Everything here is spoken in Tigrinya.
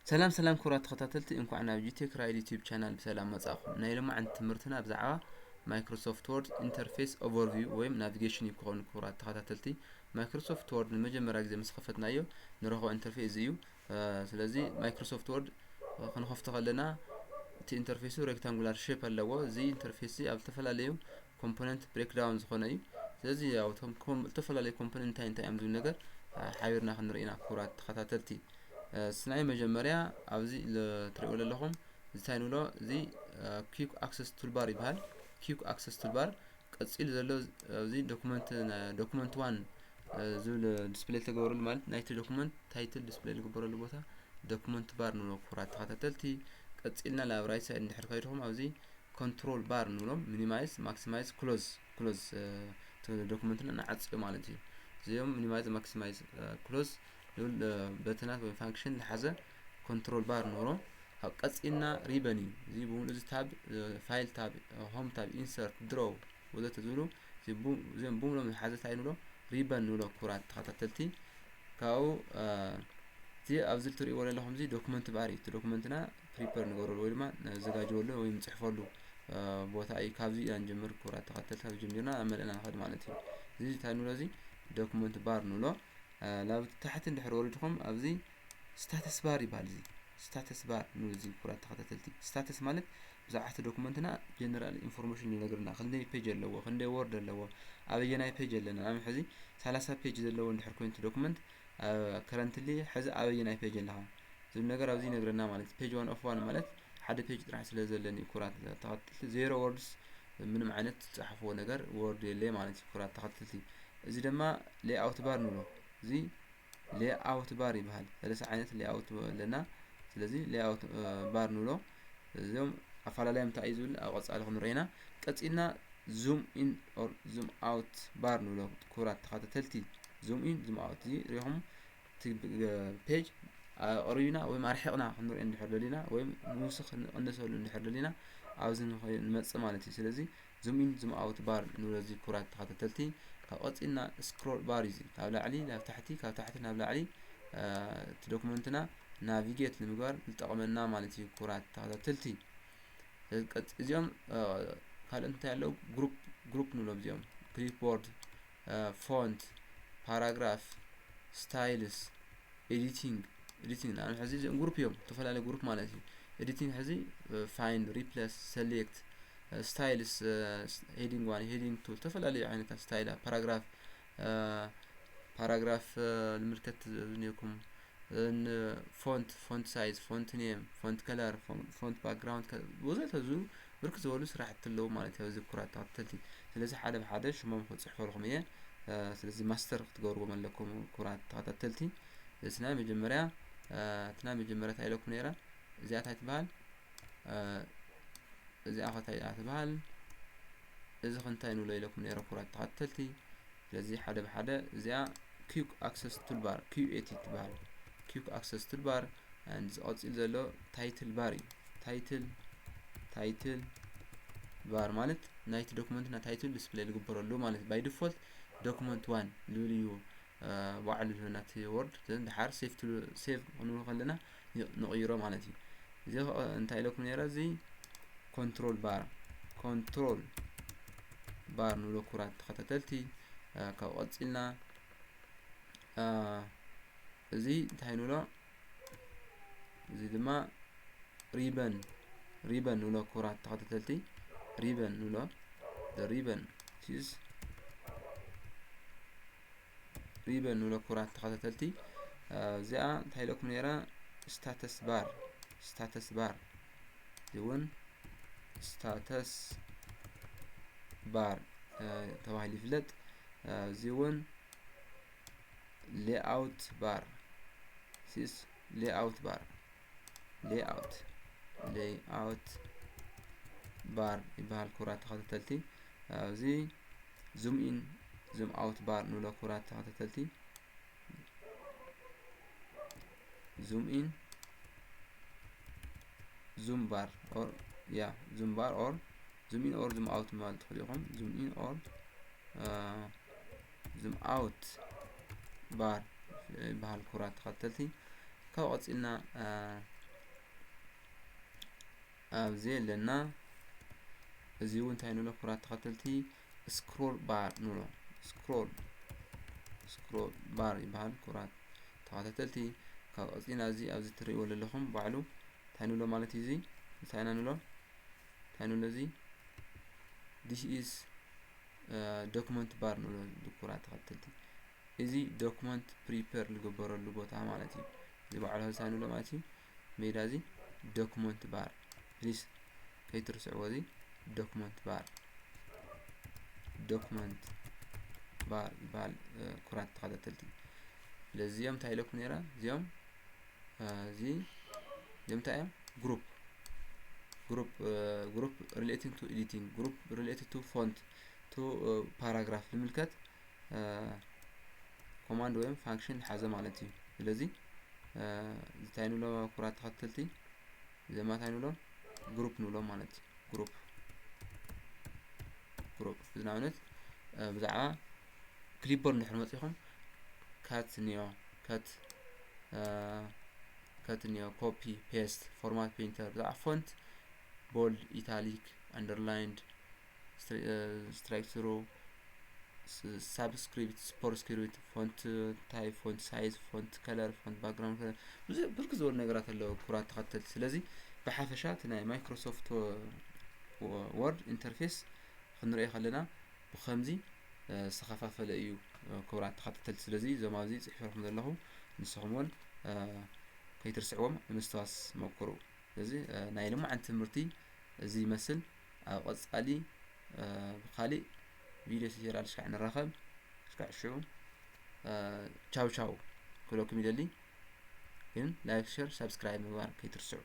ሰላም ሰላም ክቡራት ተኸታተልቲ፣ እንኳዕ ናብ ጂቴክ ራይድ ዩቲዩብ ቻናል ብሰላም መጻእኹም። ናይ ሎማዓንቲ ትምህርትና ብዛዕባ ማይክሮሶፍት ወርድ ኢንተርፌስ ኦቨርቪው ወይም ናቪጌሽን እዩ ክኸውን። ክቡራት ተኸታተልቲ፣ ማይክሮሶፍት ወርድ ንመጀመርያ ግዜ ምስ ከፈትናዮ ንረኽቦ ኢንተርፌስ እዚ እዩ። ስለዚ ማይክሮሶፍት ወርድ ክንኸፍቶ ከለና እቲ ኢንተርፌሱ ሬክታንጉላር ሼፕ ኣለዎ። እዚ ኢንተርፌስ እዚ ኣብ ዝተፈላለዩ ኮምፖነንት ብሬክዳውን ዝኾነ እዩ። ስለዚ ያው እቶም ዝተፈላለዩ ኮምፖነንት እንታይ እንታይ እዮም ዝብል ነገር ሓቢርና ክንርኢ ኢና ክቡራት ተኸታተልቲ። እስናይ መጀመርያ ኣብዚ ትሪእዎ ዘለኹም እንታይ ንብሎ፣ እዚ quick access toolbar ይበሃል። Quick access toolbar ቀፂሉ ዘሎ ኣብዚ ዶክመንት ዶክመንት ዋን ዝብል ዲስፕሌይ ዝተገበረሉ፣ ማለት ናይቲ ዶክመንት ታይትል ዲስፕሌይ ዝግበረሉ ቦታ ዶክመንት ባር ንብሎ ክቡራት ተኸታተልቲ። ቀፂልና ናብ ራይት ሳይድ እንድሕር ከይድኹም ኣብዚ ኮንትሮል ባር ንብሎም፣ ሚኒማይዝ፣ ማክሲማይዝ፣ ክሎዝ፣ ክሎዝ ዶክመንትና ንዓፅዮ ማለት እዩ። እዚኦም ሚኒማይዝ፣ ማክሲማይዝ፣ ክሎዝ ዝብል በተናት ወይ ፋንክሽን ዝሓዘ ኮንትሮል ባር ንብሎ። ካብ ቀፂልና ሪበን እዩ። እዚ ብምሉእ እዚ ታብ፣ ፋይል ታብ፣ ሆም ታብ፣ ኢንሰርት፣ ድሮው ወዘተ ዝብሉ እዚኦም ብምሎም ዝሓዘ እንታይ ንብሎ፣ ሪበን ንብሎ ክቡራት ተኸታተልቲ። ካብኡ እዚ ኣብዚ ትሪእዎ ዘለኹም እዚ ዶክመንት ባር እዩ። እቲ ዶክመንትና ፕሪፐር ንገብረሉ ወይ ድማ ነዘጋጀወሉ ወይ ንፅሕፈሉ ቦታ እዩ። ካብዚ ኢና ንጀምር ክቡራት ተኸተልቲ፣ ካብ ጀሚርና ኣብ መልእና ንኸድ ማለት እዩ። እዚ እንታይ ንብሎ፣ እዚ ዶክመንት ባር ንብሎ። ናብ ታሕቲ እንድሕር ወሪድኹም ኣብዚ ስታተስ ባር ይበሃል። እዚ ስታተስ ባር ንብል፣ እዚ ክቡራት ተኸታተልቲ። ስታተስ ማለት ብዛዕባ እቲ ዶክመንትና ጀነራል ኢንፎርሜሽን ዝነግርና፣ ክንደይ ፔጅ ኣለዎ፣ ክንደይ ወርድ ኣለዎ፣ ኣበየናይ ፔጅ ኣለና። ንኣብነት ሕዚ ሰላሳ ፔጅ ዘለዎ እንድሕር ኮይኑ እቲ ዶክመንት፣ ከረንትሊ ሕዚ ኣበየናይ ፔጅ ኣለኻ ዝብል ነገር ኣብዚ ይነግረና ማለት እዩ። ፔጅ ዋን ኦፍ ዋን ማለት ሓደ ፔጅ ጥራሕ ስለ ዘለኒ ክቡራት ተኸታተልቲ፣ ዜሮ ወርድስ፣ ምንም ዓይነት ዝፀሓፍዎ ነገር ወርድ የለይ ማለት እዩ ክቡራት ተኸታተልቲ። እዚ ድማ ሌይኣውት ባር ንብሎ። እዚ ሌይኣውት ባር ይበሃል። ሰለስተ ዓይነት ሌይኣውት ኣለና። ስለዚ ሌይኣውት ባር ንብሎ። እዚኦም ኣፈላለዮም እንታይ እዩ ዝብል ኣብ ቀፃሊ ክንሪኦ ኢና። ቀፂልና ዙም ኢን ኦር ዙም ኣውት ባር ንብሎ ክቡራት ተኸታተልቲ። ዙም ኢን ዙም ኣውት፣ እዚ ሪኢኹም እቲ ፔጅ ኣቕሪብና ወይም ኣርሒቕና ክንሪኦ እንድሕር ደሊና ወይም ንውስኽ ክንቕንሰሉ እንድሕር ደሊና ኣብዚ ንኸ-፣ ንመጽእ ማለት እዩ። ስለዚ ዙም ኢን ዙም ኣውት ባር ንብሎ እዚ ክቡራት ተኸታተልቲ። ካብ ቀጺልና ስክሮል ባር እዩ እዚ። ካብ ላዕሊ ናብ ታሕቲ፣ ካብ ታሕቲ ናብ ላዕሊ፣ እ፣ እቲ ዶክመንትና ናቪጌት ንምግባር ዝጠቕመና ማለት እዩ ክቡራት ተኸታተልቲ። ቀጽ-፣ እዚኦም፣ እ፣ ካልኦት እንታይ ኣለዉ? ግሩፕ፣ ግሩፕ ንብሎም እዚኦም። ክሊፕቦርድ፣ እ፣ ፎንት፣ ፓራግራፍ፣ ስታይልስ፣ ኤዲቲንግ፣ ኤዲቲንግ ንኣብነት ሕዚ እዚኦም ግሩፕ እዮም፣ ዝተፈላለዩ ግሩፕ ማለት እዩ። ኤዲቲንግ ሕዚ፣ እ፣ ፋይንድ፣ ሪፕለስ፣ ሰሌክት፣ እ፣ ስታይልስ፣ እ፣ ስ-፣ ሄዲንግ ዋን፣ ሄዲንግ ቱ፣ ዝተፈላለዩ ዓይነታት ስታይላት፣ ፓራግራፍ፣ እ፣ ፓራግራፍ፣ እ፣ ንምልከት ዝብልኩም፣ ን ፎንት፣ ፎንት ሳይዝ፣ ፎንት ኔም፣ ፎንት ከለር፣ ፎን-፣ ፎንት ባክግራውንድ ከ-፣ ወዘተ ዝብሉ ብርክት ዝበሉ ስራሕቲ ኣለዉ ማለት እዩ፣ ኣብዚ ክቡራት ተኸታተልቲ። ስለዚ ሓደ ብሓደ ሽሞም ክጽሕፈልኩም እየ። እ፣ ስለዚ ማስተር ክትገብርዎም ኣለኩም ክቡራት ተኸታተልቲ። እዚ ናይ መጀመርያ፣ እ፣ እቲ ናይ መጀመርያ እንታይ ኢለኩም ነይረ? እዚኣ እንታይ ትበሃል? እ፣ እዚኣ ኸ እንታይ እያ ትበሃል? እዚ ኸ እንታይ ንብሎ ኢለኩም ነይረ ክቡራት ተኸታተልቲ። ስለዚ ሓደ ብሓደ እዚኣ quick access toolbar፣ ኪዩ ኤ ቲ ትበሃል። Quick access toolbar፣ and ዝቐጽል ዘሎ ታይትል ባር እዩ። ታይትል፣ ታይትል ባር ማለት ናይቲ ዶክመንትና ታይትል ዲስፕሌይ ዝግበረሉ ማለት እዩ። ባይ ዲፎልት ዶክመንት ዋን ዝብል እዩ፣ እ፣ ባዕሉ ዝህበና እቲ ወርድ። ዘን ድሓር ሴቭ ትብሉ፣ ሴቭ ክንብሎ ከለና ይ-፣ ንቕይሮ ማለት እዩ። እዚ ኸ እንታይ ኢለኩም ነይረ? እዚ ኮንትሮል ባር፣ ኮንትሮል ባር ንብሎ ክቡራት ተኸታተልቲ። እ፣ ካብ ቀጺልና፣ እ፣ እዚ እንታይ ንብሎ? እዚ ድማ ሪበን፣ ሪበን ንብሎ ክቡራት ተኸታተልቲ፣ ሪበን ንብሎ። The ribbon is ሪበን ንብሎ ክቡራት ተኸታተልቲ። እ፣ እዚኣ እንታይ ኢለኩም ነይረ? ስታተስ ባር፣ ስታተስ ባር፣ እዚ እውን ስታተስ ባር፣ እ፣ ተባሂሉ ይፍለጥ። እ፣ እዚ እውን ሌኣውት ባር፣ ሲስ ሌኣውት ባር፣ ሌኣውት፣ ሌኣውት ባር ይበሃል ክቡራት ተኸታተልቲ። ኣብዚ ዙም ኢን ዙም ኣውት ባር ንብሎ ክቡራት ተኸታተልቲ። ዙም ኢን ዙም ባር ኦር፣ ያ፣ ዙም ባር ኦር ዙም ኢን ኦር ዙም ኣውት ምባል ትኽእሉ ኢኹም። ዙም ኢን ኦር፣ እ፣ ዙም ኣውት ባር ይበሃል ክቡራት ተኸታተልቲ። ካብ ቀጺልና፣ እ፣ ኣብዚ ኣለና። እዚ እውን እንታይ ንብሎ ክቡራት ተኸተልቲ? ስክሮል ባር ንብሎ። ስክሮል ስክሮል ባር ይበሃል። ክቡራት ተኸታተልቲ፣ ካብ ቀፂና እዚ ኣብዚ ትርእይዎ ዘለኹም ባዕሉ እንታይ ንብሎ ማለት እዩ? እዚ እንታይ ኢና ንብሎ? እንታይ ንብሎ እዚ? This is document bar ንብሎ። ክቡራት ተኸተልቲ፣ እዚ ዶክመንት ፕሪፐር ዝግበረሉ ቦታ ማለት እዩ። እዚ ባዕሉ እንታይ ንብሎ ማለት እዩ? ሜዳ እዚ ዶክመንት ባር። ፕሊስ ከይትርስዕዎ፣ እዚ ዶክመንት ባር፣ ዶክመንት ባር ይበሃል። ክቡራት ተኸታተልቲ፣ ስለዚ እዚኦም እንታይ ኢለኩም ነይረ? እዚኦም እዚ እዚኦም እንታይ እዮም? ግሩፕ ግሩፕ ግሩፕ relating to editing፣ ግሩፕ related to font፣ to ፓራግራፍ ዝምልከት ኮማንድ ወይም ፋንክሽን ዝሓዘ ማለት እዩ። ስለዚ እንታይ ንብሎ ክቡራት ተኸተልቲ? እዚኦም እንታይ ንብሎ? ግሩፕ ንብሎ ማለት እዩ። ግሩፕ ግሩፕ እዚ ንኣብነት ብዛዕባ ክሊፕቦርድ እንድሕር መፂኹም፣ ካት እኒኦ፣ ከት ከት እኒኦ፣ ኮፒ ፔስት፣ ፎርማት ፔይንተር፣ ብዛዕባ ፎንት፣ ቦልድ፣ ኢታሊክ፣ ኣንደርላይንድ፣ ስትራይክ ስሩ፣ ሳብስክሪፕት፣ ሱፐርስክሪፕት፣ ፎንት ታይፕ፣ ፎንት ሳይዝ፣ ፎንት ከለር፣ ፎንት ባክግራውንድ ከለር፣ ብዙሕ ብርክት ዝበሉ ነገራት ኣለዉ ክቡራት ተኸተልቲ። ስለዚ ብሓፈሻ እቲ ናይ ማይክሮሶፍት ወርድ ኢንተርፌስ ክንሪኦ ከለና ብኸምዚ ዝተኸፋፈለ እዩ ክቡራት ተኸታተልቲ። ስለዚ እዞም ኣብዚ ፅሒፈልኩም ዘለኹ ንስኹም እውን ከይትርስዕዎም ንምስትዋስ መክሩ። ስለዚ ናይ ልማዓን ትምህርቲ እዚ ይመስል። ኣብ ቀፃሊ ብካሊእ ቪድዮ ቱቶሪያል እስካዕ ንራኸብ። እስካዕ ሽዑ ቻው ቻው ክብለኩም ይደሊ። ግን ላይክ፣ ሸር፣ ሳብስክራይብ ምግባር ከይትርስዑ።